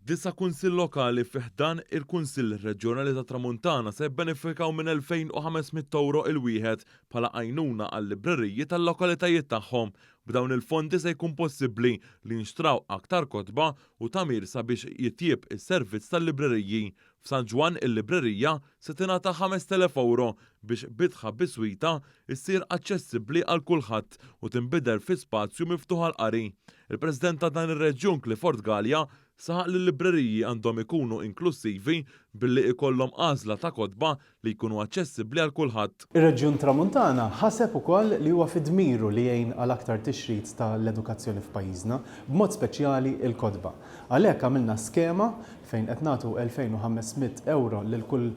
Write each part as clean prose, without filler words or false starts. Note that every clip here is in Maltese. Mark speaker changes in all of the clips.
Speaker 1: Disa' kunsill lokali fi ħdan il-Kunsill Reġjonali tat-Tramuntana se jibbenefikaw minn 2,500 ewro il-wieħed bħala għajnuna għal-libreriji tal-lokalitajiet tagħhom. B'dawn il-fondi se jkun possibbli li jinxtraw aktar kotba u tagħmir sabiex jitjieb is-servizz tal-libreriji. F'San Ġwann il-librerija se tingħata 5,000 ewro biex bitħa biswita ssir aċċessibbli għal kulħadd u tinbidel fi spazju miftuħ għall-qari. Il-President ta' dan ir-reġjun Clifford Galea saħaq li l-libreriji għandhom ikunu inklussivi billi ikollhom għażla ta' kotba li jkunu aċċessibbli għal kulħadd.
Speaker 2: Ir-Reġjun Tramuntana ħaseb ukoll li huwa fi dmiru li jgħin għal aktar tixrid ta' l-edukazzjoni f'pajjiżna, b'mod speċjali l-kotba. Għalhekk għamilna skema fejn qed nagħtu 2,500 ewro lil kull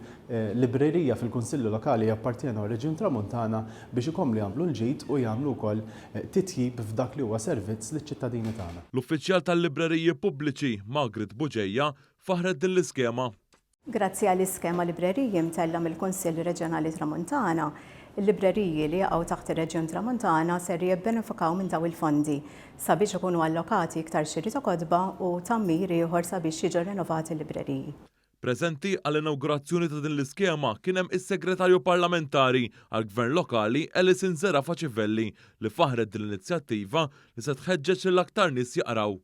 Speaker 2: librerija fil-Kunsilli Lokali jappartjenu għar-Reġjun Tramuntana biex ikomplu jagħmlu l-ġid u jagħmlu wkoll titjib f'dak li huwa servizz liċ-ċittadini tagħna.
Speaker 1: L-uffiċjal tal-libreriji pubbliċi, Margaret Bugeja, faħħret din l-iskema.
Speaker 3: Grazzi għall-iskema Libreriji mtellgħa mill-Kunsill Reġjonali Tramuntana, il-libreriji li jaqgħu taħt ir-Reġjun Tramuntana ser jibbenefikaw minn dawn il-fondi sabiex ikunu allokati iktar xiri ta' kotba u tgħammir ieħor sabiex jiġu renovati l-libreriji.
Speaker 1: Preżenti għall-inawgurazzjoni ta' din l-iskema kien hemm is-Segretarju Parlamentari għall-Gvern Lokali Alison Zerafa Civelli li faħħret din l-inizjattiva li se tħeġġeġ lil aktar nies jaqraw.